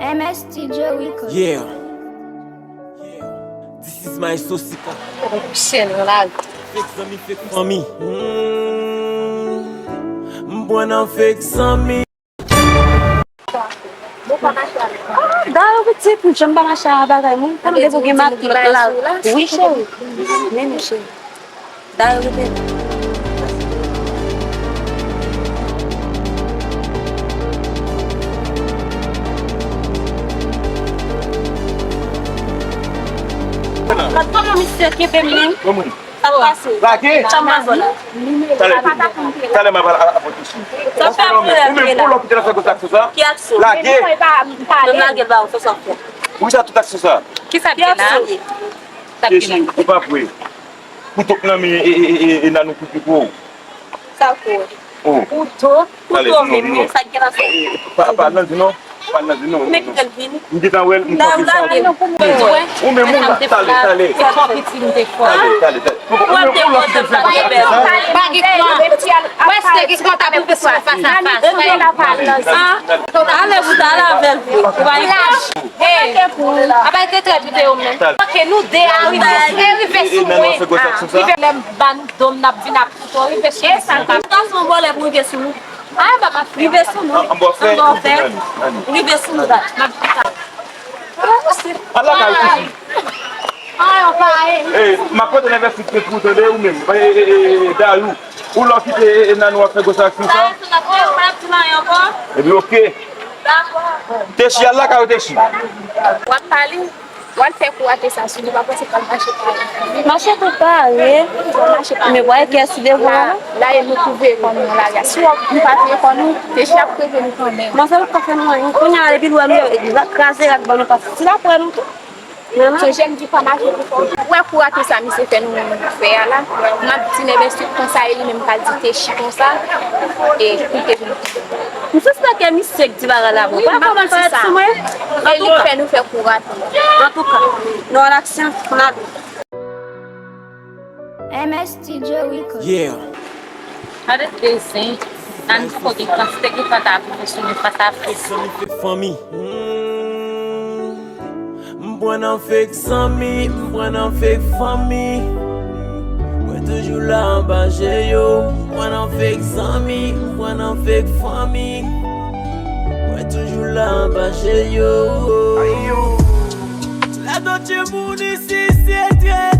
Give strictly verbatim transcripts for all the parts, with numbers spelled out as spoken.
M S T J Record. Yeah. This is my Sosika. Chen la. Fake zanmi, fake fanmi. Hmm. M pran nan fake zanmi. Ah, Dayo pitit, m janm pa mache a bagay moun. Kòman bezwen gen matant la? Wi, cheri. Men, men, cheri. Dayo rete. Gad kòman misye kenbe m, non? Sa k pase? Lage! Sa m pa zò la. Talè, talè m ap al, al, al, al, Sa fè aprè ou menm, pou lè w kite l ap fè gwo aksyon sa? Ki aksyon? Lage! Mwen lage l ba ou, sa sa fè. Poukisa tout aksyon sa? Ki sa k gen la? Kechi, ou pa vre. Kouto k nan men e, e, e, e, e Nanou koupe pou ou. Sa w kwè? Oh. Kouto? Kouto menm, men sa k gen la sou. Pa, pa nan di non. Pa nan di non. Men kite l vini. M gentan wè l, m konfye sa. Ou menm ou la, talè, talè. Se twò piti m te fè. Talè, talè, talè. Ou menm ou la, ou te fè sa. Pa gen kran. Prèske gen kran ta pou fè sou fas a fas. Ale, ou ta la avè l. Ou pa gen kran. Apa te trè pite yo menm. Ok, nou de a rive. E rive sou mwen. Rive lè m ba nou dom n ap vin ap kouto. Rive sou mwen. Sa gason vòlè pou rive sou nou. Ay, papa, rive sou nou. Anba fè. Anba fè. Rive sou nou, dat. N ap kouto. Ala kay isi. Ay, anba, eh. Eh, m ap pote nèvèsit pou tande ou menm. Eh, eh, eh, eh, Dayou. Ou lò kite, eh, eh, Nanou ap fè gwo sa ak sa. Dayou, sou n ap fè, ou pa ap di m anyen ankò? Epi, ok. Techi, al lakay ou, Techi. W ap pale, w al fè kou rate sa sou li, w pa panse pral mache pare. Mache pou pare. Mache pare. Men w pa wè kè sou devwa la. La, la e nou tou veye kò nou nan lari a. Si w ap, nou pa veye kò nou, Techi ap preveni kanmenm. Manzè pa ka fè nou anyen. Kounye a, depi l wè nou, l ap kraze rak ban nou pase. Si l ap wè nou tou. Sonje m di pa mache pou kò w. Ou wè kou rate sa misye fè nou fè a la? M ap di nèvèsit konsa e li menm pral di Techi konsa. E koute vin. M sispèk ke misye k di bagay la vre. Wi, m ap di sa. E li fè nou fè kou rate. Antouka, nou an aksyon, n ale. M S T J Record. Yeah. Gade de zen, nan poko gen kantite ki fè ta pwofesyonèl fas a fas. Zanmi fè fanmi. Hmm. M pran nan fake zanmi, m pran nan fake fanmi. Mwen toujou la anba je yo. M pran nan fake zanmi, m pran nan fake fanmi. Mwen toujou la anba je yo. Lè tout timoun isi se trèt.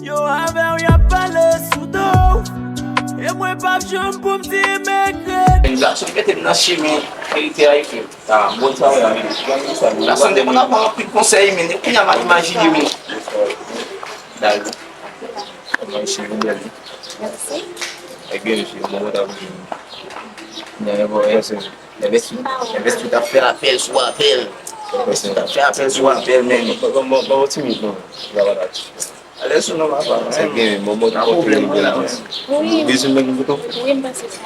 Yo avè w, y ap pale sou do w. E mwen p ap janm pou m di m regrèt. Gason ki mete m nan chimen verite a, wi frè. Ah, bon travay, wi. Gason de moun ap ban anpil konsèy, men kounye a m ap imajine, wi. Dayou. Mèsi. Ebyen, misye, bon, bon, bon. Nan yon bon, envesti, envesti t ap fè apèl sou apèl. Envesti t ap fè apèl sou apèl, men. Bon, bon, bon, bon, timid, non. Alèz sou non, papa. Sa gen, bon, bon, bon, pwoblèm gen la. Wi. Bezwen mwen gen kouto? Wi, m panse sa.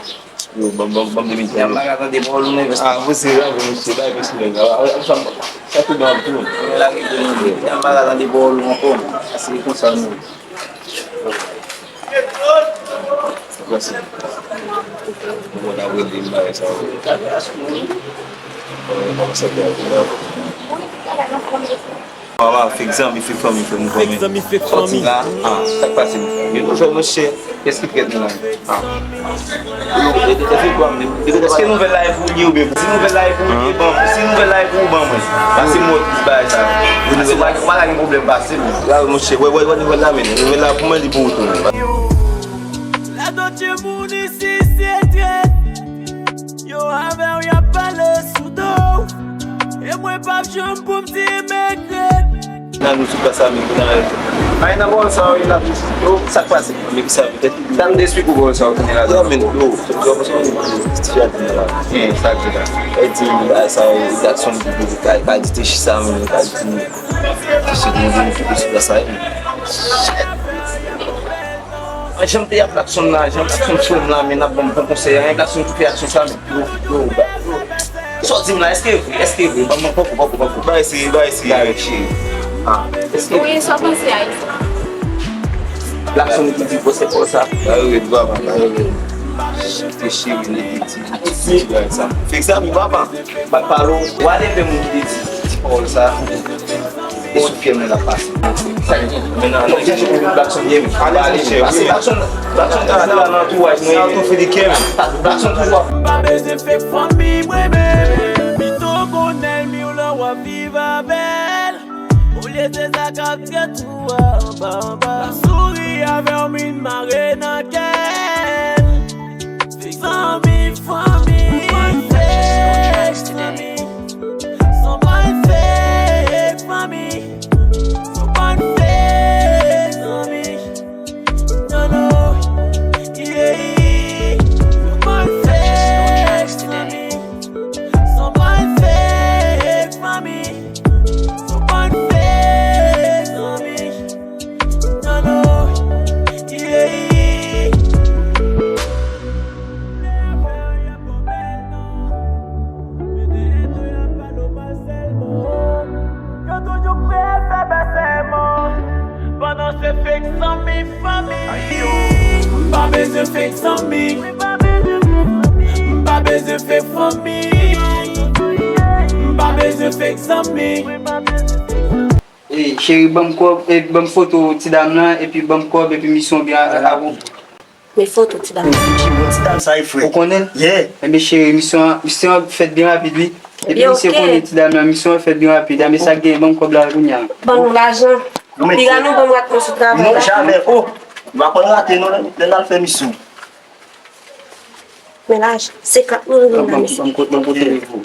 Yo, ban, ban, ban m de minit. Yann pa ka tande pawòl ou non. Ah, mwen se la, mwen se la, mwen se la. Ah, ah, sa, sa tou ban tou. Mwen la ki tou non. Yann pa ka tande pawòl ou ankò. Se konsa nou. Sa pase. Mwen ta vle di bagay sa. Mwen pa sa. Mama, fake zanmi, fake fanmi, fè nou fanmi. Fake zanmi, fake fanmi. Sòti la, ah, sa k pase? Yo toujou monchè, kès ki trèt nou la? Ah. Yo, e, e, e, fake fanmi. Èske nouvèl la e pou li oubyen pou? Si nouvèl la e pou li, e bon. Si nouvèl la e pou ou, ban mwen. Pase m wè plis bagay sa. Pase ou pa, ou pa ka gen pwoblèm, pase m. La, monchè, wè, wè, wè nouvèl la, men. Nouvèl la pou mwen, li pou ou tou. Lè tout timoun isi se trèt. Yo avè w, y ap pale sou do w. E mwen p ap janm pou m di m regrèt. Nan nou sou plas la menm, pou nan rèv. Ay, nan pawòl sa yo, y ap yo, sa k pase? Men ki sa, petèt. Sa m te esplike w pawòl sa yo, kounye a la. Non, men, yo, yo, yo, ti fi a di la. Gen sa k di la. E di, bagay sa yo, Jackson, ki ka, ka di te chita, men, ka di, te chita, men, ki te chita sa, men. An, jan m te ap Blackson la, jan Blackson sou m la, men n ap ban m bon konsèy. An, Blackson ki fè aksyon sa, men yo, yo, yo. Sa w di m la, èske vre? Èske vre? Ban m poko, poko, poko. Bay si, bay si. Bay si. Ah, èske vre? Wi, sa w panse a sa? Blackson ki di pwosè fò sa. Bay wi, baba, bay wi. Te cheri, li te di. Ti grann sa. Fake Zanmi, papa. Bat palo. Wale pe moun ki te di ti pawòl sa. E sou pye mwen la pase. Sa gen. Men nan, nan, chèche pou Blackson ye, men. Ale, ale, chèche. Pase Blackson, Blackson toujou la nan antouraj mwen. Sa tou fè di kè, men. Blackson toujou. M pa bezwen fake fanmi mwen menm. Pito konnen l miyo lè w ap viv avè l. Olye se sa k ap fèt ou anba, anba, anba. L ap souri avè w, min mare nan kè l. Fake zanmi, fanmi, fake zanmi. Somebody fake fanmi. Somebody fake zanmi. No, no. Yeah. Somebody fake zanmi. Somebody fake fanmi. Somebody fake zanmi. No, no. Yeah. Yo toujou prefere fè bèl sèman. Pandan se fake zanmi, fanmi. M pa bezwen fake zanmi. M pa bezwen fake fanmi. M pa bezwen fake zanmi. Ey, cheri, ban m kòb, e, ban m foto ti dam nan, epi ban m kòb, epi misyon byen a, a, a, bon. Men foto ti dam nan. Ki bon ti dam sa ye, frè? Ou konnen l? Yeah. Enben, cheri, misyon an, misyon an fèt byen rapid, wi. Epi misye konnen ti dam nan, misyon an fèt byen rapid. Enben, sa k genyen, ban m kòb la kounye a. Ban nou lajan. Piga nou ban m rat mwen sou travay la. Non, jamè. Oh, nou pa konn rate, non, lè, lè n al fè misyon. Men lajan, senkant mil goud la, mesye. Ban m kote, ban m kote li pou.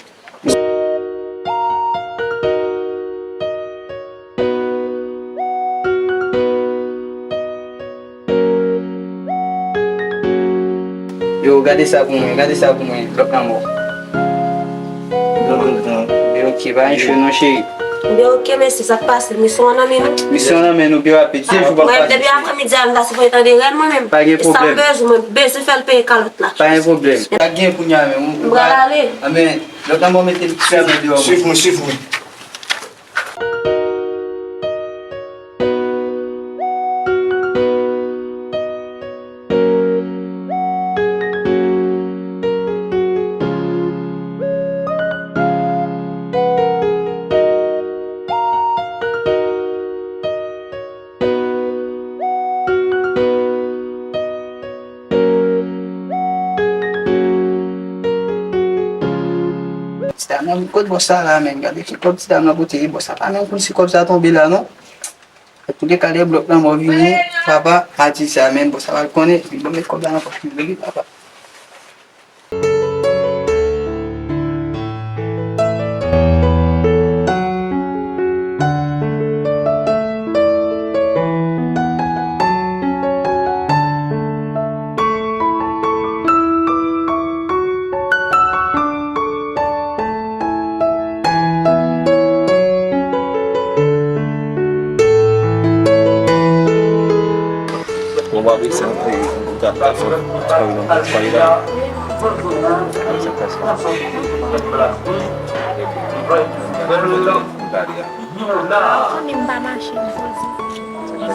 Yo, gade sa pou mwen, gade sa pou mwen, lòt lanmò. Yo, ok, pa gen cho non, cheri. Yo, ok, mesye, sa k pase? Misyon an nan men nou? Misyon an nan men nou, pi rapid. Ti jou pa pase. Mwen, depi aprèmidi a, m ta sipoze tande rèl mwen menm. Pa gen pwoblèm. E sa m bezwen, mwen bezwen fè l peye kalòt la. Pa gen pwoblèm. Sa k gen kounye a menm? M pral ale. Anben, lòt lanmò mete l sèlman deyò mwen. Swiv mwen, swiv mwen. Ti dam nan, kot bòs sa la menm? Gade ki kòb ti dam nan pote, bòs sa pa menm konn si kòb sa tonbe la non. Antouleka, lè blòk lanmò vini, papa, a di sa menm, bòs sa pral konnen, epi ban m met kòb la nan pòch mwen, wi, papa. Bon, w ap ese antre, ou ta, ta fè ti pale nan ti pale la. Sa k pase? Ou gade a. Ou konnen m pa mache, m poze. M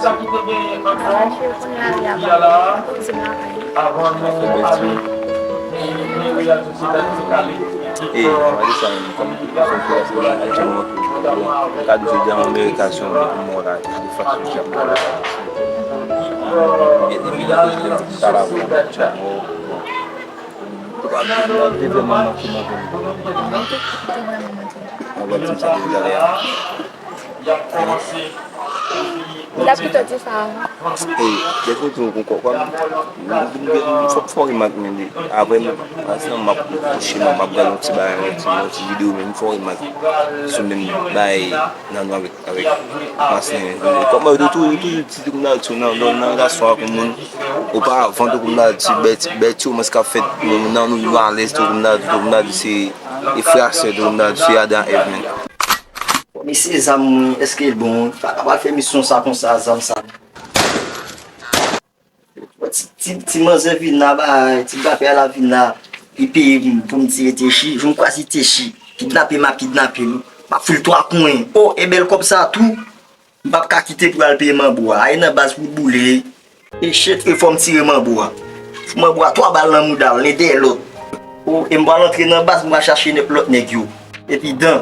pa mache, ou konnen ale a pa m poze m lakay. E, mwen di sa menm, kòm se yon plas mwen, m ka di jodi a, mwen merite aksyon pou mò la, de fason jodi a, mwen gen de milyon de jodi a, m ta la pou mò. Bon. Ou pa vin nan devèman manke manke. Mwen wè ti sa ki gade a. Li t ap kite w di sa avan. E, depi w di yon konkò, kwa, m, m, m, m fè, fè yon remak, men, apre, m, ansanm, m ap kouche, m ap gade yon ti bagay, yon ti, yon ti videyo, men m fè yon remak sou menm bagay nan nou avèk, avèk Maslin. Kòman yo toujou, yo toujou di tou kounye a, tou nan, nan, nan relasyon ak yon moun, oparavan tou kounye a, ti bèt, ti bèt yo, mwen, sa k ap fèt, nan nou, nou alèz tou kounye a, tou kounye a, se, e frè ak sè tou kounye a, se Adan Èv, men. Bon, mesye, zam mwen, èske l bon? Pa ka pral fè misyon sa konsa, zam sa. Bon, ti, ti, ti manzè vin la, bay, ti gafè a la vin la, li peye m pou m tiye Techi, jan m kwazi Techi, kidnape m ap kidnape l, m ap fout l twa konyen. O, e bèl kòb sa tou, m p ap ka kite pou al peye manbo a, ale nan baz pou l boule. E shit, e fò m tire manbo a. Fout manbo a twa bal nan mouda l, len dèyè lòt. O, e m pral antre nan baz, m pral chache nèg lòt nèg yo. Epi dan.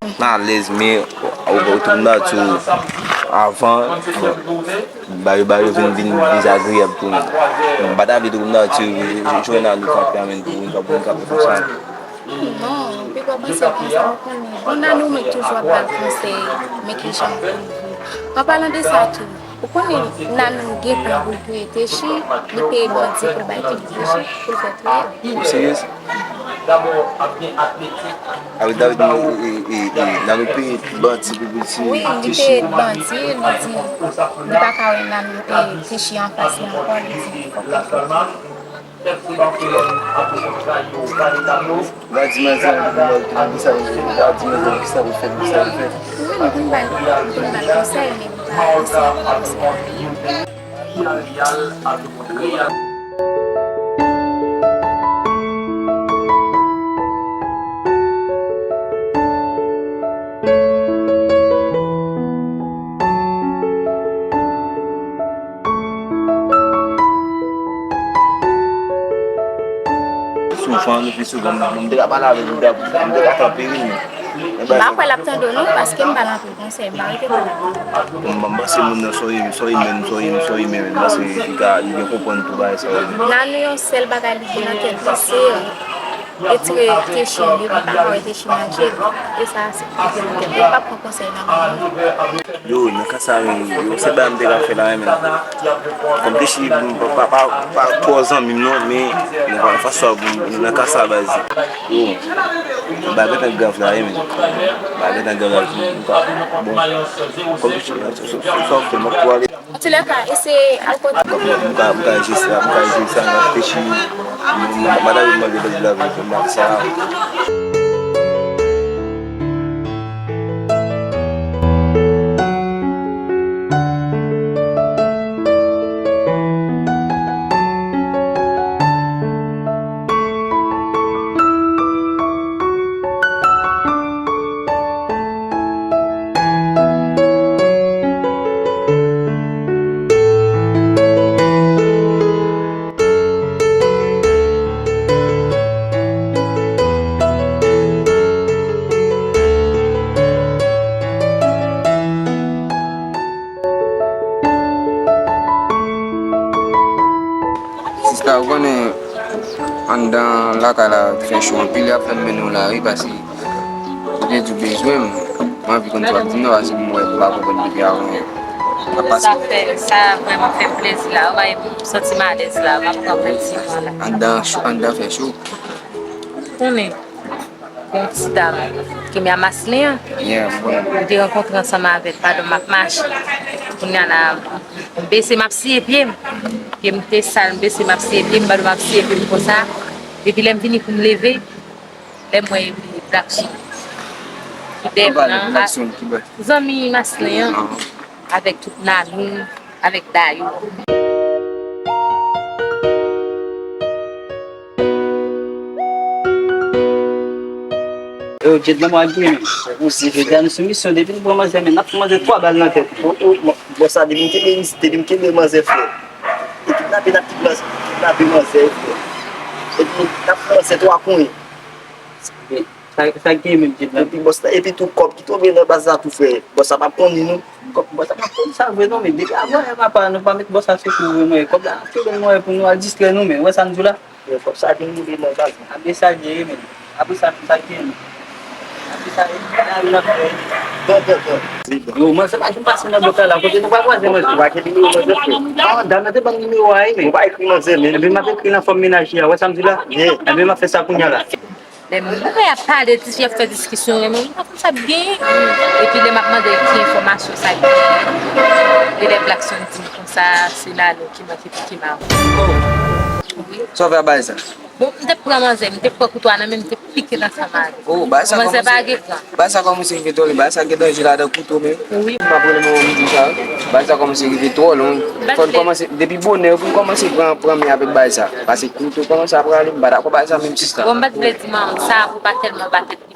M alèz, men ou, ou, ou te konn di w avan, Bayo, Bayo vin, vin dezagreyab pou mwen. M pa ta vle te konn di w avan, jwenn a nou kanpe a menm pou vin kanpe, vin kanpe konsa. Non, m poko panse konsa, ou konnen. Bon, Nanou, mwen toujou ap ba l konsèy, men ki jan pou l viv. An palan de sa tou, ou konnen Nanou gen plan pou l touye Techi, li peye bandi pou l bay kòb Techi, pou l fè touye l. Ou serye? Avèk David, e, e, e, e, Nanou peye bandi pou l touye Techi. Wi, li peye bandi, li di, li pa ka wè Nanou, e, Techi anfas li ankò, li di, fòk li fè. Ou pa di manzè, ou pa di manzè, ou pa di manzè, kisa pou fè, kisa pou fè. Wi, m konn ba l, m konn ba l konsèy, men m pa eseye konsèy. Souvan, le pli souvan, m te ka pale avè l, m te ka, m te ka tanpere l, men. M pa kwè l ap tande w non, paske m ba l anpil konsèy, m pa rete pale avè l. M, m panse moun nan se yon, se yon imèn, se yon, se yon imèn, m panse li ka, li byen konprann tout bagay sa yo. Nan nou yon sèl bagay li gen nan tèt li, se retire Techi, li pa ka wè Techi manje, e sa se li gen nan tèt li, li p ap pran konsèy nan moun. Yo, nan ka sa, men, yo, se bagay m te ka fè la, men. Kòm Techi, m pa, pa, pa, pa twò zanmi m non, men, nan fason, nan ka sa, baz. Yo, bagay gentan grav la, men. Bagay gentan grav la, m ka, bon, kòm Techi, sa, sa, sa, sa, m ap tou ale. Antoulèka, eseye al kote. M ka, m ka, m ka jwe sa, m ka jwe sa, m ap peche. M, m, m pa ta vle mande bandi la pou fè m sa. Sista, ou konnen anndan lakay la fè cho anpil, y ap fè m mennen w lari, paske ou te di w bezwen m. Mwen anvi konn sa w ap di m nan, paske m wè m pa konprann depi avan. Sa fè, sa vrèman fè m plezi la. Ou wè, m santi m alèz la, m ap pran plen ti van la. Anndan cho, anndan fè cho. Konnen, gon ti dam ke m a Maslin an. Yeah, m konnen. M te rankontre ansanm avè l pandan m ap mache. Kounye a la, m bese, m ap siye pye m. Pye m te sal, m bese, m ap siye pye m, pandan m ap siye pye m konsa. Epi lè m vini pou m leve, lè m wè epi Black Jean ki dèyè m nan, zanmi Maslin an, avèk tout Nanou, avèk Dayou. Yo, Jet la mwen gen men. Jodi a nou sou misyon, depi nou pran manzè, men n ap fè manzè twa bal nan tèt. O, o, bon, bon, sa depi m kenbe, depi m kenbe manzè, frè. E kidnape, n ap kidnape manzè, frè. Epi n ap fè manzè twa konyen. Sa, sa gen menm, Jet la. Epi bòs la, epi tou kòb ki tonbe nan baz la tou, frè. Bòs la p ap konnen nou. Kòb, bòs la p ap konnen sa vre non, men depi avan, e papa, nou pa met bòs la sou kou vre, mwen. Kòb la, n ap kenbe l, mwen, pou nou al distrè nou, men. Wè sa m di w la? Yo, kòb sa vin moute nan baz. Apre sa, jere, men. Apre sa, sa ki gen? Apre sa, e, nan, nan, nan. Bon, bon, bon. Yo, manzè pa janm pase nan bòt la, kote nou pa kwaze manzè. Ou pa gen nimewo manzè, frè? Ah, dam nan te ban m nimewo a, wi, men. Ou pa ekri manzè, men. Epi m ap ekri nan fòm menaj li a, wè sa m di la? Yeah. Epi m ap fè sa kounye a la. Lè m wè y ap pale, di, y ap fè diskisyon, men m pa konn sa k genyen. Epi lè m ap mande ki enfòmasyon sa k genyen, e lè Blackson di m konsa, se Nanou ki manke pike m a. Oh. Wi. Sa w fè a bagay sa? Bon, m te pran manzè, m te pran kouto a nan men m, m te pike l ansanm avè l. Oh, bagay sa kòmanse. Manzè pa gen pran. Bagay sa kòmanse rive twò lwen, bagay sa gen danje ladan kouto menm. Wi. M ap rele mwen yon midi sa. Bagay sa kòmanse rive twò lwen. Fò n kòmanse, depi bonè, pou n kòmanse pran, pran men avèk bagay sa. Pase kouto kòmanse ap rale, m pa dakò bagay sa menm sista. Bon, m pa t vle di manman m sa pou pa tèlman ba tèt li.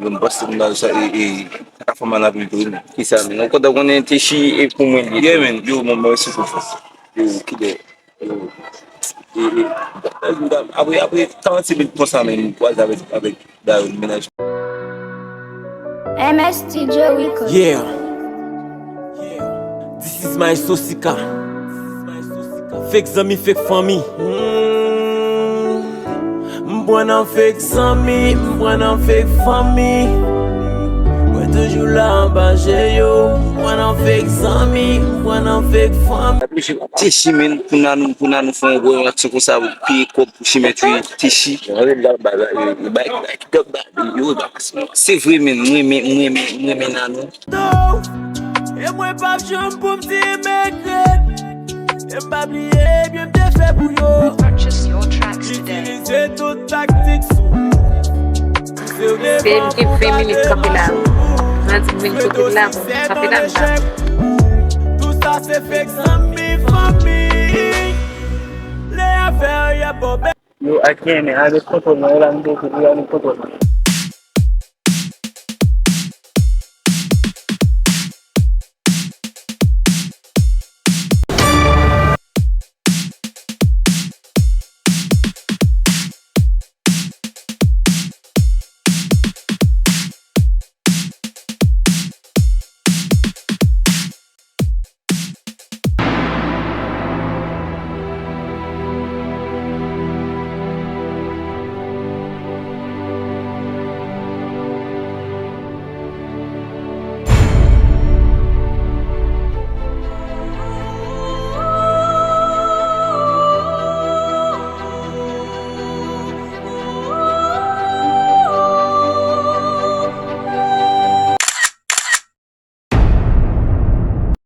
Yo, m panse m nan sa, e, e, sa ka fè mal anpil tou, wi. Kisa, men? Ou kontan konnen Techi e pou mwen li ye. Yeah, man. Yo, mwen, mwen, sou konfyans. Yo, kidè. Yo, e, e, apre, apre karannsis minit konsa, men, m kwaze avèk, avèk Daryl, mennaj. M S T J Record. Yeah. This is my Sosika. Fake zanmi, fake fanmi. Mm. M pran nan fake zanmi, m pran nan fake fanmi. Mwen toujou la anba je yo. M pran nan fake zanmi, m pran nan fake fanmi. Techi, men, pou Nanou, pou Nanou fè yon gwo aksyon konsa, piye kòb pou Chimèt, wi, Techi. Antre la, ba, ba, yo, yo, ba, ba, yo, ba, se vre, men, m renmen, m renmen, m renmen Nanou. E mwen p ap janm pou m di m regrèt. E m pa bliye byen m te fè pou yo. Purchase your tracks today. Itilize tout taktik sou. Se m ki ven minit kanpe la. Nan di m vin kote m la, bon, kanpe la, m la. Tout sa se fake zanmi, fanmi. Le afè y ap bò. Yo, ak N A, ale kontwòl mwen, yo la nou dekouvri, ale kontwòl mwen.